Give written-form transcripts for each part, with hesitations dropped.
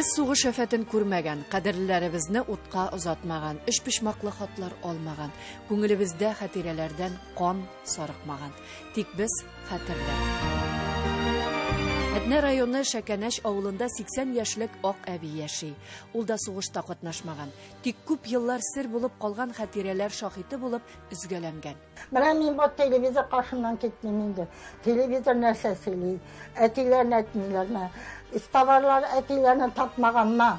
Без сугыш афәтен күрмәгән, кадерлеләребезне утка озатмаган, өчпочмаклы хатлар алмаган, күңелебездә хатирәләрдән кан сарыкмаган. Тик без хәтерле. Әтнә районы Шәкәнәш авылында 80 яшьлек ак әби яши. Ул да сугышта катнашмаган. Тик күп еллар сер булып калган хатирәләр шаһиты булып өзгәләнгән. Менә мин бу телевизор каршыннан китмим инде. Телевизор нәрсә сөйли? Әтиләрне әйтмиләрме? Эзтабарлар әтиләрне тапмаганмы?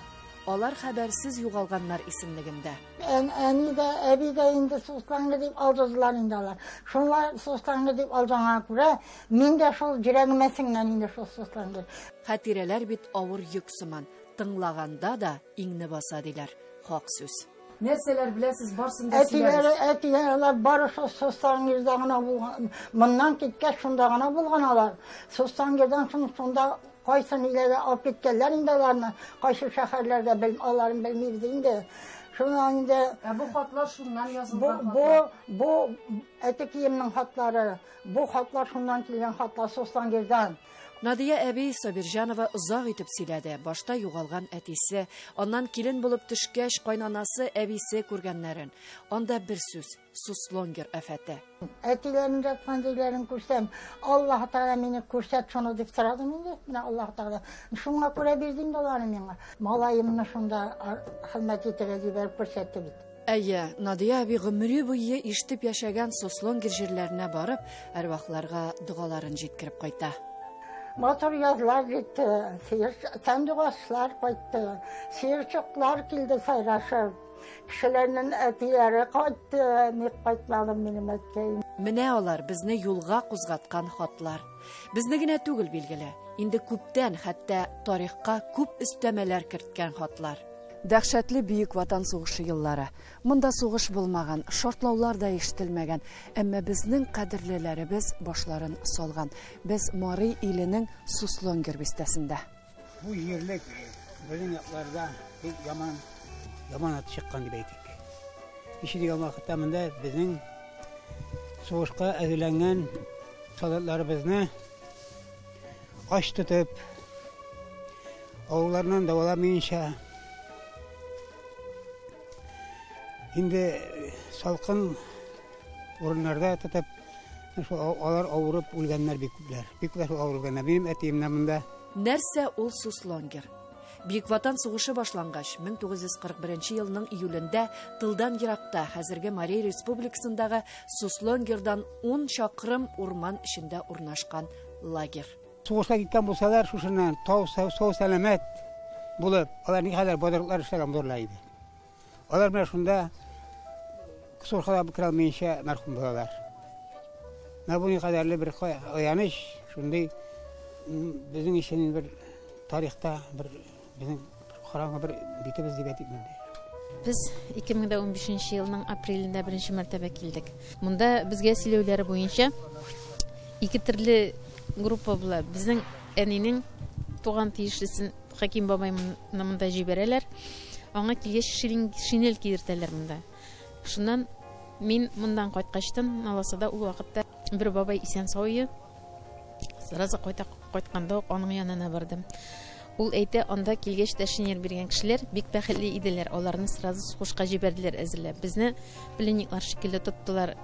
Алар хәбәрсез югалганнар исемлегендә. Әни дә, әби дә инде Суслонгер дип алдырдылар инде алар. Шунлар Суслонгер дип алганга күрә, мин дә шул йөрәгемә сеңгән инде шул Суслонгер. Хатирәләр бит авыр йөк сыман. Тыңлаганда да иңне баса диләр. Хак сүз. Нәрсәләр беләсез, барсын да Әтиләре, әтиләре алар бары шул Суслонгерда гына булган. Моннан киткәч шунда гына булган алар. Суслонгердан соң шунда кайсы ниләргә алып киткәннәр инде аларны, кайсы шәһәрләргә бел, аларын белмибез инде. Шуннан инде Ә бу хатлар шуннан бу бу бу әтекиемнең хатлары, бу хатлар шуннан килгән хатлар Суслонгердан. Надия әби Сабирҗанова озак итеп сөйләде. Башта югалган әтисе, аннан килен булып төшкәч, кайнанасы әбисе күргәннәрен. Анда бер сүз Суслонгер афәте. Әтиләрнең яткан җирләрен күрсәм, Аллаһ Тәгалә мине күрсәт шуны дип сорадым инде. Менә Аллаһ Тәгалә шуңа күрә бирде инде аларны миңа. Малаемны шунда хезмәт итәргә җибәреп күрсәтте бит. Әйе, Надия әби гомере буе ишетеп яшәгән Суслонгер җирләренә барып, әрвахларга догаларын җиткереп кайта. Матур язлар җитте, сандугачлар кайтты, сыерчыклар килде сайрашып. Кешеләрнең әтиләре кайтты, ник кайтмады минем әткәем. Менә алар безне юлга кузгаткан хатлар. Безне генә түгел билгеле. Инде күптән, хәтта тарихка күп өстәмәләр керткән хатлар. Дәһшәтле Бөек Ватан сугышы еллары. Монда сугыш булмаган, шартлаулар да ишетелмәгән, әмма безнең кадерлеләребез башларын салган. Без Мари иленең Суслонгер бистәсендә. Бу җирлек безнең якларда бик яман, яман ат чыккан дип әйтик. Кеше дигән вакытта монда безнең сугышка әзерләнгән солдатларыбызны ач тотып, авылларыннан дәваламыйнча, инде салкын урыннарда тотып, шул алар авырып үлгәннәр бик күпләр. Бик күпләр шул авырып үлгәннәр. Минем әтием дә монда. Нәрсә ул Суслонгер? Бөек Ватан сугышы башлангач, 1941 елның июлендә тылдан еракта, хәзерге Марий Республикасындагы Суслонгердан 10 чакрым урман эчендә урнашкан лагерь. Сугышка киткән булсалар, шушыннан тау сау сәламәт булып, алар никадәр батырлыклар эшләгән булырлар иде. Алар менә шунда сугышка да керә алмыйча мәрхүм булалар. Менә бу никадәрле бер аяныч, шундый безнең өчен бер тарихта бер безнең караңгы бер битебез дип әйтик инде. Без 2015 елның апрелендә беренче мәртәбә килдек. Монда безгә сөйләүләре буенча ике төрле группа була. Безнең әнинең туган тиешлесен Хаким бабайны монда җибәрәләр. Аңа килгәч шинель кидертәләр монда. Шуннан мин моннан кайткачтан Наласада ул вакытта бер бабай исән сау иде. Сразу кайтканда ук аның янына бардым. Ул әйтә, анда килгәч тә шинель биргән кешеләр бик бәхетле иделәр. Аларны сразу сугышка җибәрделәр әзерләп. Безне пленниклар шикелле тоттылар.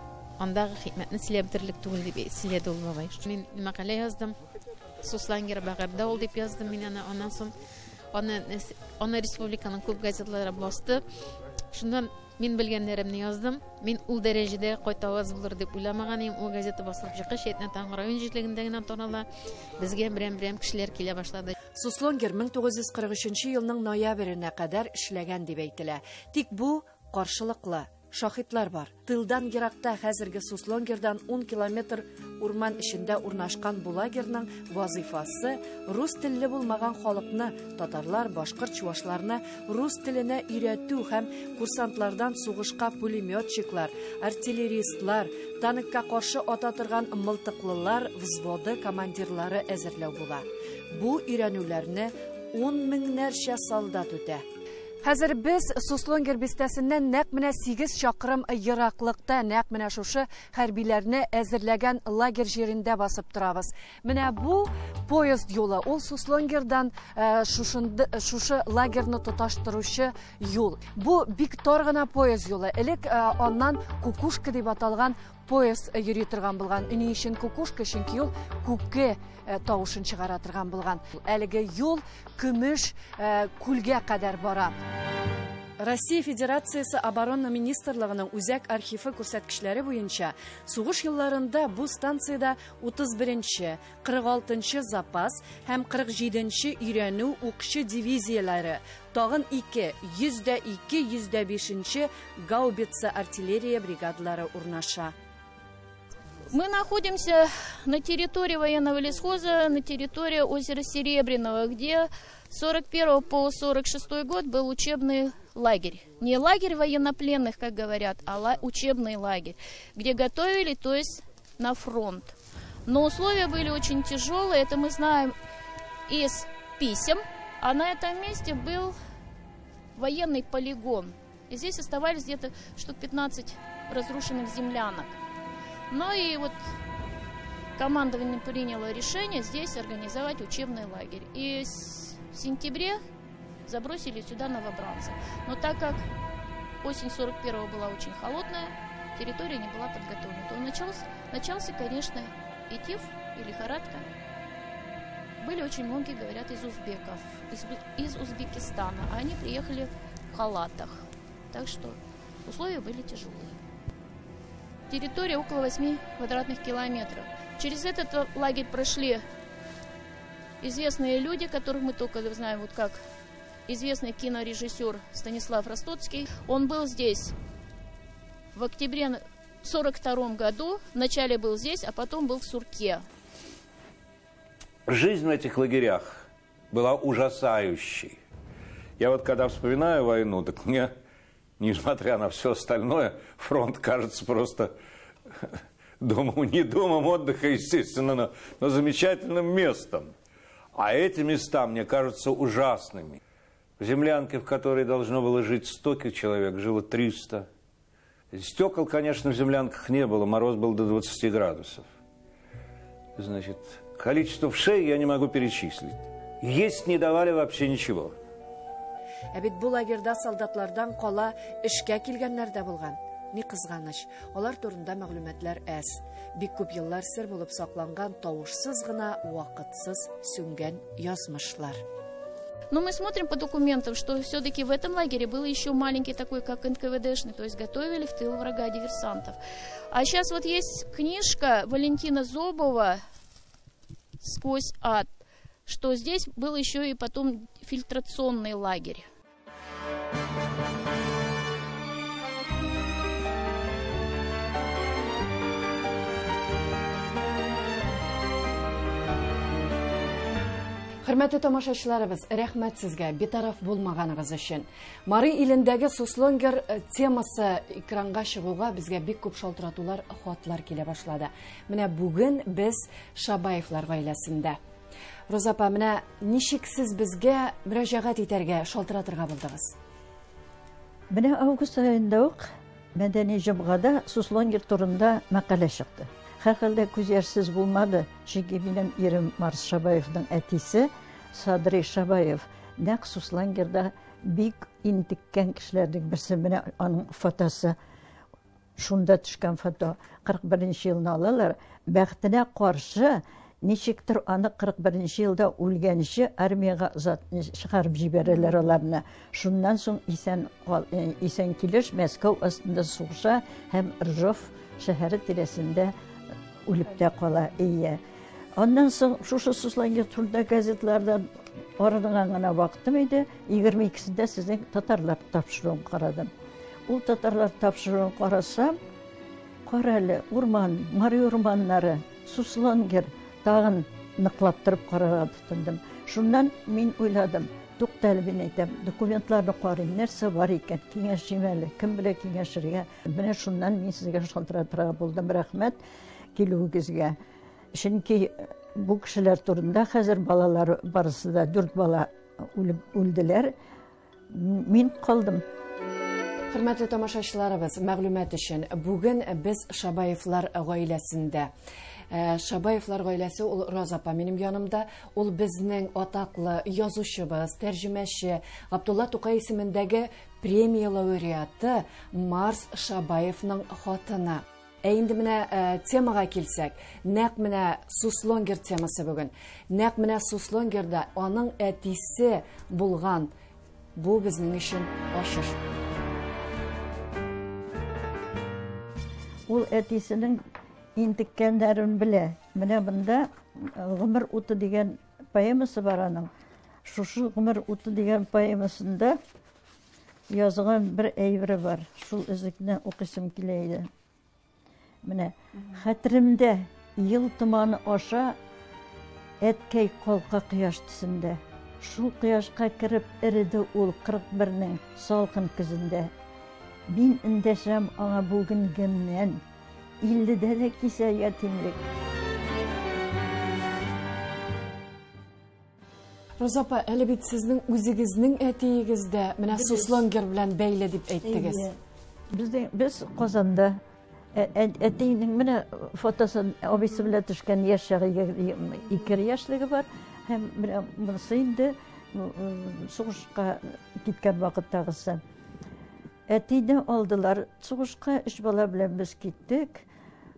Андагы хикмәтне сөйләп бетерерлек түгел дип сөйләде ул бабай. Мин мәкалә яздым. Суслонгер бәгырьдә ул дип яздым мин аны. Аннан соң аны республиканың күп газетлары басты. Шуннан мин белгәннәремне яздым. Мин ул дәрәҗәдә кайтаваз булыр дип уйламаган идем. Ул газета басылып чыккач, Әтнә Таңгы район җирлегендә генә тарала. Безгә берәм-берәм кешеләр килә башлады. Суслонгер 1943 елның ноябренә кадәр эшләгән дип әйтелә. Тик бу каршылыклы. Шаһитлар бар. Тылдан еракта хәзерге Суслонгердан 10 километр урман эчендә урнашкан бу лагерьның вазифасы рус телле булмаган халыкны, татарлар, башкорт, чувашларны рус теленә өйрәтү һәм курсантлардан сугышка пулеметчиклар, артиллеристлар, танкка каршы ата торган мылтыклылар взводы командирлары әзерләү була. Бу өйрәнүләрне 10 меңнәрчә солдат үтә. Хәзер без Суслонгер бистәсеннән нәкъ менә 8 чакрым ераклыкта, нәкъ менә шушы хәрбиләрне әзерләгән лагерь җирендә басып торабыз. Менә бу поезд юлы, ул Суслонгердан шушы лагерьны тоташтыручы юл. Бу бик тар гына поезд юлы. Элек аннан Кукушка дип аталган поезд йөри торган булган. Ни өчен Кукушка? Чөнки ул күке тавышын чыгара торган булган. Әлеге юл Көмеш күлгә кадәр бара. Россия Федерациясе Оборона Министрлыгының үзәк архивы күрсәткечләре буенча сугыш елларында бу станциядә 31-нче, 46-нчы запас һәм 47-нче өйрәнү укчы дивизияләре, тагын 2, 102, 105-нче гаубица артиллерия бригадалары урнаша. Мы находимся на территории военного лесхоза, на территории озера Серебряного, где с 41 по 46 год был учебный лагерь. Не лагерь военнопленных, как говорят, а учебный лагерь, где готовили, то есть на фронт. Но условия были очень тяжелые, это мы знаем из писем. А на этом месте был военный полигон. И здесь оставались где-то штук 15 разрушенных землянок. Ну и вот командование приняло решение здесь организовать учебный лагерь. И в сентябре забросили сюда новобранцев. Но так как осень 41-го была очень холодная, территория не была подготовлена, то начался, конечно, и тиф, и лихорадка. Были очень многие, говорят, из узбеков, из Узбекистана. А они приехали в халатах. Так что условия были тяжелые. Территория около 8 квадратных километров. Через этот лагерь прошли известные люди, которых мы только знаем, вот как известный кинорежиссер Станислав Ростоцкий. Он был здесь в октябре 1942 году. Вначале был здесь, а потом был в Сурке. Жизнь в этих лагерях была ужасающей. Я вот когда вспоминаю войну, так мне, несмотря на все остальное, фронт кажется просто домом, не домом отдыха, естественно, но замечательным местом. А эти места мне кажутся ужасными. В землянке, в которой должно было жить 100 человек, жило 300. Стекол, конечно, в землянках не было, мороз был до 20 градусов. Значит, количество вшей я не могу перечислить. Есть не давали вообще ничего. Ә бит бу лагерьда солдатлардан кала эшкә килгәннәр дә булган. Ни кызганыч, алар турында мәгълүматлар әз. Бик күп еллар сер булып сакланган тавышсыз гына вакытсыз сүнгән язмышлар. Но мы смотрим по документам, что все-таки в этом лагере был еще маленький такой, как НКВДшный, то есть готовили в тыл врага диверсантов. А сейчас вот есть книжка Валентина Зобова «Сквозь ад», что здесь был еще и потом фильтрационный лагерь. Хөрмәтле тамашачыларыбыз, рәхмәт сезгә битараф булмаганыгыз өчен. Мари илендәге Суслонгер темасы экранга чыгуга безгә бик күп шалтыратулар, хатлар килә башлады. Менә бүген без Шабаевлар гаиләсендә. Роза апа, менә ничек сез безгә мөрәҗәгать итәргә, шалтыратырга булдыгыз? Менә август аенда ук Мәдәни җомгада Суслонгер турында мәкалә чыкты. Һәрхәлдә күз яшьсез булмады, чөнки минем ирем Марс Шабаевның әтисе Садри Шабаев нәкъ Суслонгерда бик интеккән кешеләрнең берсе. Менә аның фотосы, шунда төшкән фото. 41 елны алалар. Бәхетенә каршы ничектер аны 41 елда үлгәнче армиягә чыгарып җибәрәләр аларны. Шуннан соң исән килеш Мәскәү астында сугыша һәм Ржов шәһәре тирәсендә үлеп тә кала. Ие. Аннан соң шушы Суслонгер турында газетлардан арынган гына вакытым иде. 22-сендә сезнең татарлар тапшыруын карадым. Ул татарлар тапшыруын карасам, кара әле, урман, Мари урманнары, Суслонгер тагын ныклап торып карарга тотындым. Шуннан мин уйладым, тукта әле, мин әйтәм, документларны карыйм, нәрсә бар икән, киңәшим әле, кем белән киңәшергә. Менә шуннан мин сезгә шалтыратырга булдым. Рәхмәт килүегезгә. Чөнки бу кешеләр турында хәзер балалар барысы да, 4 бала үлеп үлделәр. Мин калдым. Хөрмәтле тамашачыларыбыз, мәгълүмат өчен, бүген без Шабаевлар гаиләсендә. Шабаевлар гаиләсе ул Роза апа минем янымда. Ул безнең атаклы язучыбыз, тәрҗемәче, Габдулла Тукай исемендәге премия лауреаты Марс Шабаевның хатыны. Ә инде менә темага килсәк, нәкъ менә Суслонгер темасы бүген. Нәкъ менә Суслонгерда аның әтисе булган. Бу безнең өчен ачыш. Ул әтисенең интеккәннәрен белә. Менә монда Гомер уты дигән поэмасы бар аның. Шушы Гомер уты дигән поэмасында язган бер әйбере бар. Шул өзекне укыйсым килә иде. Менә хәтеремдә ел томаны аша әткәй калка кояш төсендә. Шул кояшка кереп эреде ул 41-нең салкын көзендә. Мин эндәшәм аңа бүгенгемнән. 50-дә дә кисә ятимлек. Роза апа, әле бит сезнең үзегезнең әтиегез дә менә Суслонгер белән бәйле дип әйттегез. Без Казанда әтинең менә фотосын абыйсы белән төшкән яшь чагы 2 яшьлеге бар. Һәм менә монысы инде сугышка киткән вакыттагысы. Әтине алдылар сугышка, 3 бала белән без киттек.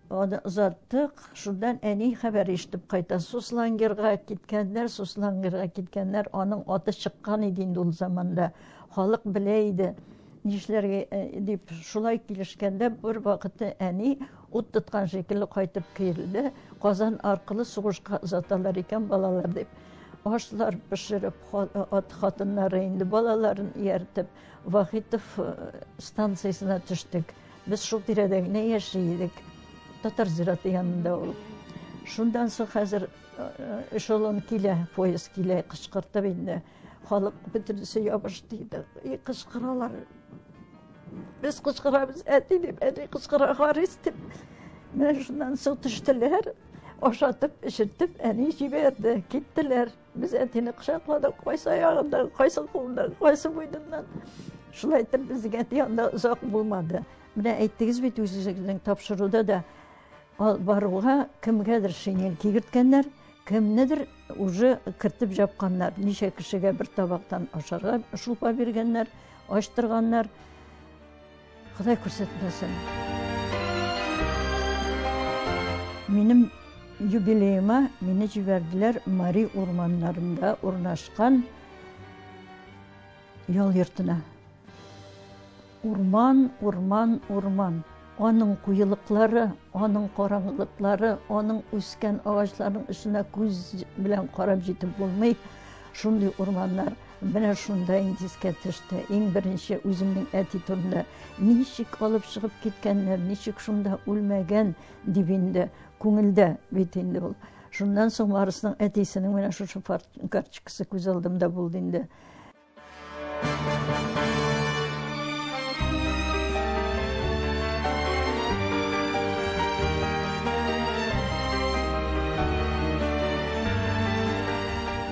Аны озаттык. Шуннан әни хәбәр ишетеп кайта. Суслонгерга киткәннәр, Суслонгерга киткәннәр. Аның аты чыккан иде инде ул заманда. Халык белә иде. Нишләргә дип шулай килешкәндә бер вакытта әни ут тоткан шикелле кайтып килде. Казан аркылы сугышка озаталар икән балалар дип. Ашлар пешереп, ат хатыннары инде балаларын ияртеп Вахитов станциясенә төштек. Без шул тирәдә генә яши идек. Татар зираты янында ул. Шуннан соң хәзер эшелон килә, поезд килә, кычкыртып инде. Халык бөтенесе ябышты иде. И кычкыралар. Без кычкырабыз, әти дип, әни кычкыра, Харис дип. Менә шуннан соң төштеләр, ашатып, эчертеп, әни җибәрде, киттеләр. Без әтине кочакладык, кайсы аягыннан, кайсы кулыннан, кайсы муеныннан. Шулай итеп безнең әти анда озак булмады. Менә әйттегез бит үзегезнең тапшыруда да, баруга кемгәдер шинель кигерткәннәр, кемнедер уже кертеп жапканнар. Ничә кешегә бер табактан ашарга шулпа биргәннәр, ачтырганнар. Ходай күрсәтмәсен. Минем юбилеема мине җибәрделәр Мари урманнарында урнашкан ял йортына. Урман, урман, урман. Аның куелыклары, аның караңгылыклары, аның үскән агачларының эченә күз белән карап җитеп булмый. Шундый урманнар. Менә шунда инде искә төште. Иң беренче үземнең әти турында ничек алып чыгып киткәннәр, ничек шунда үлмәгән дип инде күңелдә бит инде ул. Шуннан соң Марсның әтисенең менә шушы карточкасы күз алдымда булды инде.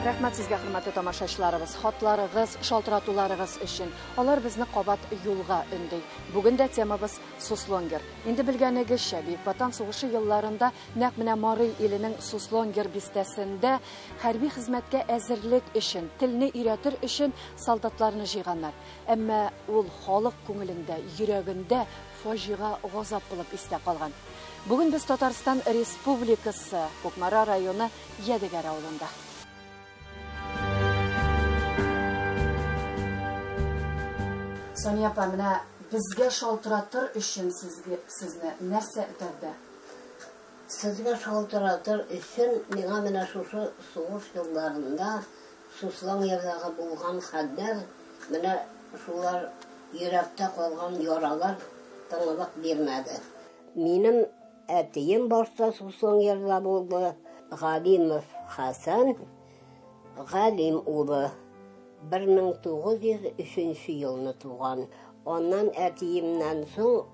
Рәхмәт сезгә, хөрмәтле тамашачыларыбыз, хатларыгыз, шалтыратуларыгыз өчен. Алар безне кабат юлга өнди. Бүген дә темабыз Суслонгер. Инде белгәнегезчә, Бөек Ватан сугышы елларында нәкъ менә Мари иленең Суслонгер бистәсендә хәрби хезмәткә әзерлек өчен, телне өйрәтер өчен солдатларны җыйганнар. Әмма ул халык күңелендә, йөрәгендә фаҗига газап булып истә калган. Бүген без Татарстан Республикасы Кукмара районы Ядегәр авылында. Соня апа, менә безгә шалтыратыр өчен сезне нәрсә этәрде? Сезгә шалтыратыр өчен миңа менә шушы сугыш елларында Суслонгердагы булган хәлләр, менә шулар йөрәктә калган яралар тынгылык бирмәде. Минем әтием башта Суслонгерда булды, Галимов Хәсән Галим улы. 1903 елны туган. Аннан әтиемнән соң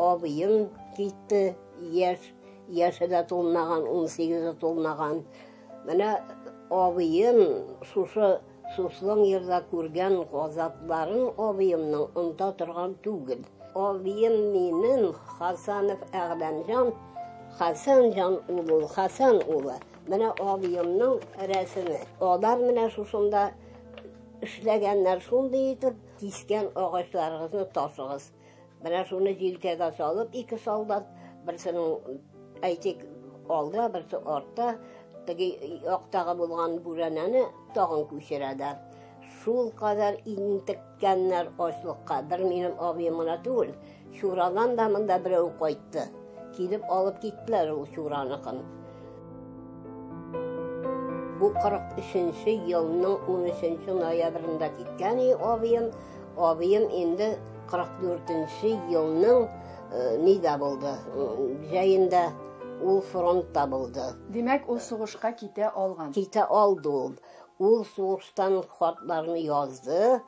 абыем китте, яше дә тулмаган, 18-е тулмаган. Менә абыем шушы Суслонгерда күргән газапларын абыемның оныта торган түгел. Абыем минем Хасанов Әгъләмҗан, Хәсәнҗан улы, Хәсән улы. Менә абыемның рәсеме. Алар менә шушында эшләгәннәр шундый итеп, кискән агачларыгызны ташыгыз. Менә шуны җилкәгә салып, ике солдат, берсенең, әйтик, алда, берсе артта, теге яктагы булган бүрәнәне тагын күчерәләр. Шул кадәр интеккәннәр ачлыкка. Бер минем абыем гына түгел, Чурадан да монда берәү кайтты. Килеп алып киттеләр ул Чураныкын. Бу 43 елның 13 ноябрендә киткән абыем. Абыем инде 44 елның нидә булды? Җәендә ул фронтта булды. Димәк, ул сугышка китә алган. Китә алды ул. Ул сугыштан хатларны язды.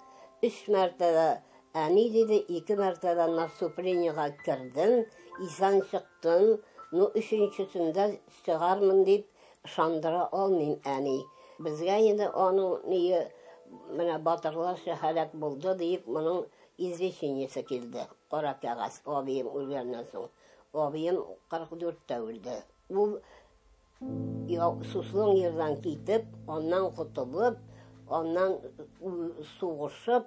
3 мәртәбә әни диде, 2 мәртәбә наступлениега кердем, исән чыктым. Ну, өченчесендә чыгармын дип ышандыра алмыйм, әни. Безгә инде аның ние менә батырларча һәлак булды дип, моның извещениесе килде. Кара кәгазь абыем үлгәннән соң. Абыем 44-тә үлде. Ул Суслонгердан китеп, аннан котылып, аннан сугышып,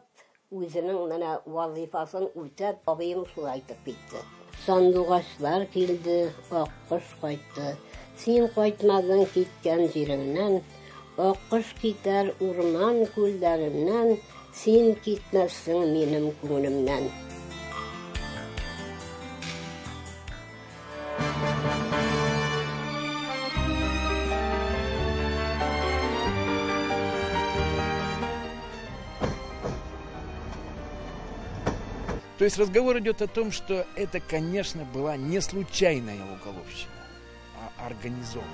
үзенең менә вазифасын үтәп, абыем шулай итеп китте. Сандугачлар килде, аккош кайтты. Син кайтмадың киткән җиреңнән, аккош китәр урман күлләреннән, син китмәссең минем күңелемнән. То есть разговор идет о том, что это, конечно, была не случайная уголовщина, а организованная.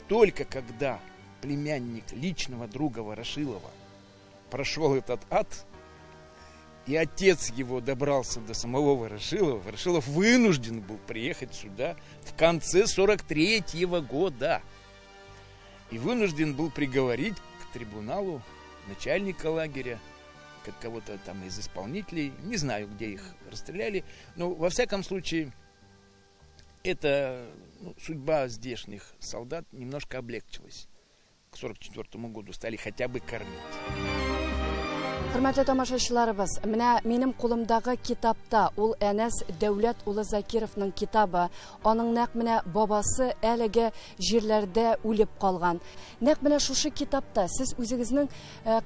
Только когда племянник личного друга Ворошилова прошел этот ад, и отец его добрался до самого Ворошилова, Ворошилов вынужден был приехать сюда в конце 43-го года. И вынужден был приговорить к трибуналу начальника лагеря, как кого-то там из исполнителей, не знаю, где их расстреляли, но во всяком случае эта, ну, судьба здешних солдат немножко облегчилась. К 44 году стали хотя бы кормить. Хөрмәтле тамашачыларыбыз, менә минем кулымдагы китапта ул Әнәс Дәүләт улы Закировның китабы. Аның нәкъ менә бабасы әлеге җирләрдә үлеп калган. Нәкъ менә шушы китапта сез үзегезнең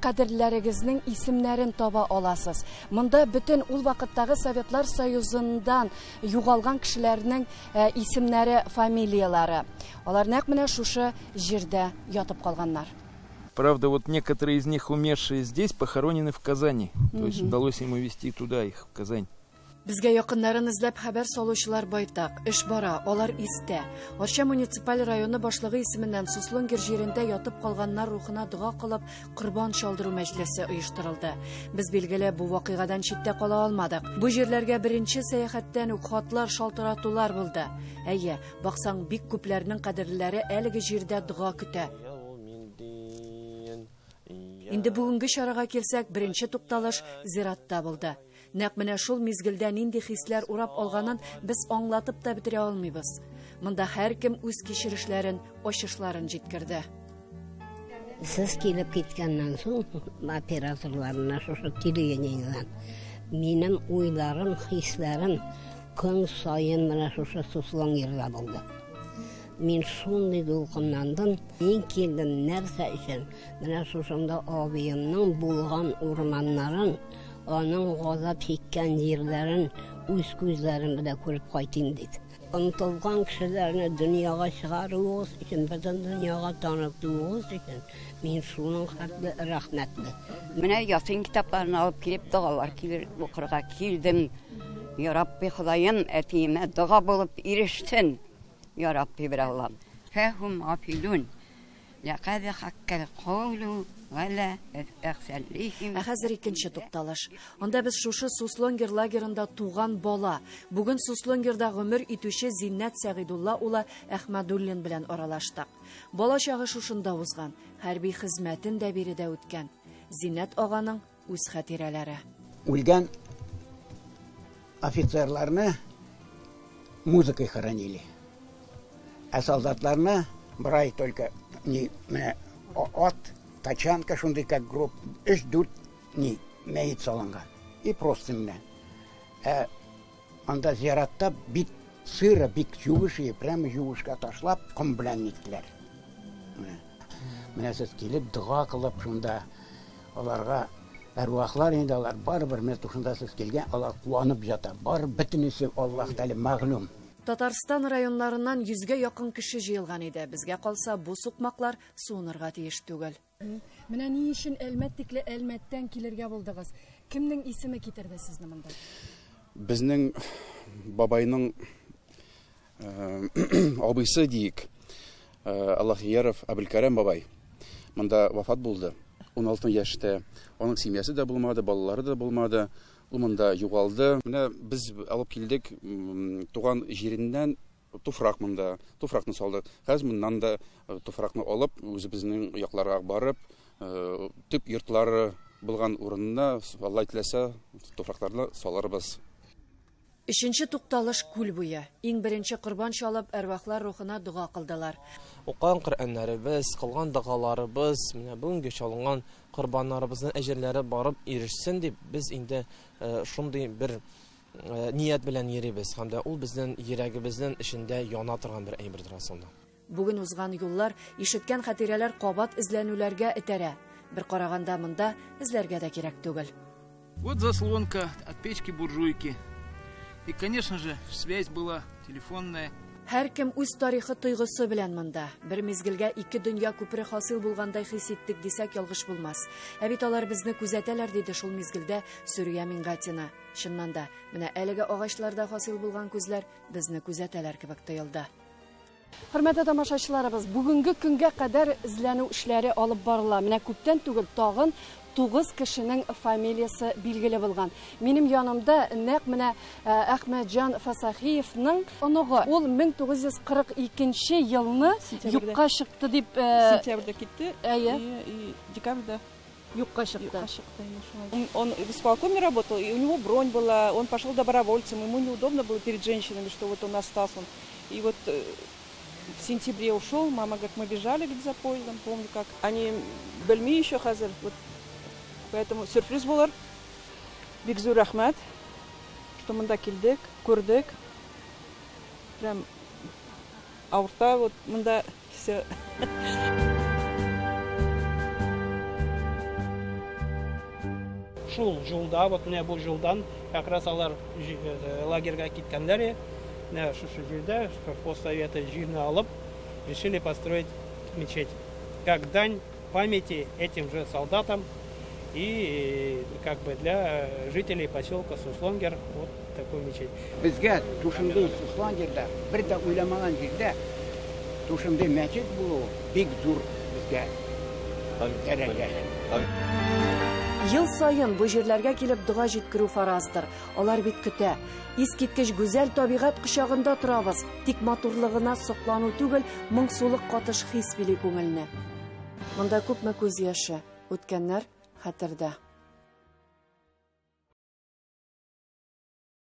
кадерләрегезнең исемнәрен таба аласыз. Монда бөтен ул вакыттагы Советлар Союзыннан югалган кешеләрнең исемнәре, фамилияләре. Алар нәкъ менә шушы җирдә ятып калганнар. Правда, вот некоторые из них, умершие здесь, похоронены в Казани. То есть удалось им увезти туда их, в Казань. Безгә якыннарын эзләп хәбәр салучылар байтак. Эш бара, алар истә. Арча муниципаль районы башлыгы исеменнән Суслонгер җирендә ятып калганнар рухына дога кылып, корбан чалдыру мәҗлесе оештырылды. Без билгеле бу вакыйгадан читтә кала алмадык. Бу җирләргә беренче сәяхәттән үк хатлар, шалтыратулар булды. Әйе, баксаң, бик күпләрнең кадерлеләре әлеге җирдә дога көтә. Инде бүгенге чарага килсәк, беренче тукталыш зиратта булды. Нәкъ менә шул мизгелдә нинди хисләр урап алганын без аңлатып та бетерә алмыйбыз. Монда һәркем үз кичерешләрен, ачышларын җиткерде. Сез килеп киткәннән соң, операторларына шушы телевидениедән минем уйларым, хисләрем көн саен менә шушы Суслонгерда булды. Мин шундый дулкынландым. Мин килдем нәрсә өчен? Менә шушында абыемның булган урманнарын, аның газап чиккән җирләрен үз күзләрем белән күреп кайтыйм дип. Онытылган кешеләрне дөньяга чыгаруыгыз өчен, бөтен дөньяга танытуыгыз өчен мин шуның хәтле рәхмәтле. Менә Ясин китапларын алып килеп, догалар килер укырга килдем. Я Рабби Ходаем, әтиемә дога булып ирешсен. Я Рабби бер Аллам. Фәһум афилун. Ләкад хаккал каулу Ә хәзер икенче тукталыш. Анда без шушы Суслонгер лагерында туган бала, бүген Суслонгерда гомер итүче Зиннәт Сәгыйдулла улы Әхмәдуллин белән аралаштык. Бала чагы шушында узган, хәрби хезмәтен дә биредә үткән. Зиннәт аганың үз хатирәләре. Үлгән офицерларны музыкой хоронили. Ә солдатларны брай только не менә ат, тачанка шундый как гроб, 3-4 ни мәет салынган. И просто менә. Ә анда зиратта бит сыро, бик юеш, и прямо юешкә ташлап, ком белән ниттеләр. Менә. Менә сез килеп дога кылып шунда аларга әрвахлар инде алар барыбер менә шунда сез килгән, алар куанып ята. Бар бөтенесе Аллаһ Тәгалә мәгълүм. Татарстан районнарыннан 100гә якын кеше җыелган иде. Безгә калса, бу сукмаклар суынырга тиеш түгел. Менә ни өчен Әлмәт тикле Әлмәттән килергә булдыгыз? Кемнең исеме китерде сезне монда? Безнең бабайның абыйсы диек, Аллахияров Абелкәрәм бабай монда вафат булды. 16 яшьтә. Аның семьясы да булмады, балалары да булмады. Ул монда югалды. Менә без алып килдек туган җиреннән туфрак монда. Туфракны салдык. Хәзер моннан да туфракны алып, үзебезнең якларга барып, төп йортлары булган урынына, Алла теләсә, туфракларны салырбыз. Өченче тукталыш күл буе. Иң беренче корбан чалып, әрвахлар рухына дога кылдылар. Укыган Коръәннәребез, кылган догаларыбыз, менә бүгенге чалынган корбаннарыбызның әҗерләре барып ирешсен дип, без инде шундый бер ният белән йөрибез. Һәм дә ул безнең йөрәгебезнең эчендә яна торган бер әйбердер асылда. Бүген узган юллар, ишеткән хатирәләр кабат эзләнүләргә этәрә. Бер караганда монда эзләргә дә кирәк түгел. Вот заслонка от печки-буржуйки. И, конечно же, связь была телефонная. Һәркем үз тарихы тойгысы белән монда. Бер мизгелгә ике дөнья күпере хасил булгандай хис иттек дисәк ялгыш булмас. Ә бит алар безне күзәтәләр, диде шул мизгелдә Сүрия Мингатина. Чыннан да, менә әлеге агачларда хасил булган күзләр безне күзәтәләр кебек тоелды. Хөрмәтле тамашачыларыбыз, бүгенге көнгә кадәр эзләнү эшләре алып барыла. Менә күптән түгел тагын 9 кешенең фамилиясе билгеле булган. Минем янымда нәкъ менә Әхмәтҗан Фасахиевның оныгы. Ул 1942 елны юкка чыкты дип, Сентябрьдә китте. Әйе. И декабрьдә юкка чыкты. Юкка чыкты, әйе, шулай. Он в исполкоме работал, и у него бронь была, он пошел добровольцем, ему неудобно было перед женщинами, что вот он остался. И вот в сентябре ушел, мама говорит, мы бежали, говорит, за поездом, помню как. Они белми еще хәзер, вот. Поэтому сюрприз булыр. Бик зур рәхмәт, что монда килдек, күрдек. Прям авырта, вот монда все. Шул юлда, вот менә бу юлдан как раз алар лагерьга киткәннәр. Менә шушы җирдә постсовета җирне алып, решили построить мечеть. Как дань памяти этим же солдатам и для жителей поселка Суслонгер вот такую мечеть. Безгә шушындый Суслонгерда бер дә уйламаган җирдә шушындый мәчет булуы бик зур безгә дәрәҗә. Ел саен бу җирләргә килеп дога җиткерү фараздыр. Алар бит көтә. Искиткеч гүзәл табигать кочагында торабыз. Тик матурлыгына соклану түгел, моңсулык катыш хис били күңелне. Монда күпме күз яше, үткәннәр хәтердә.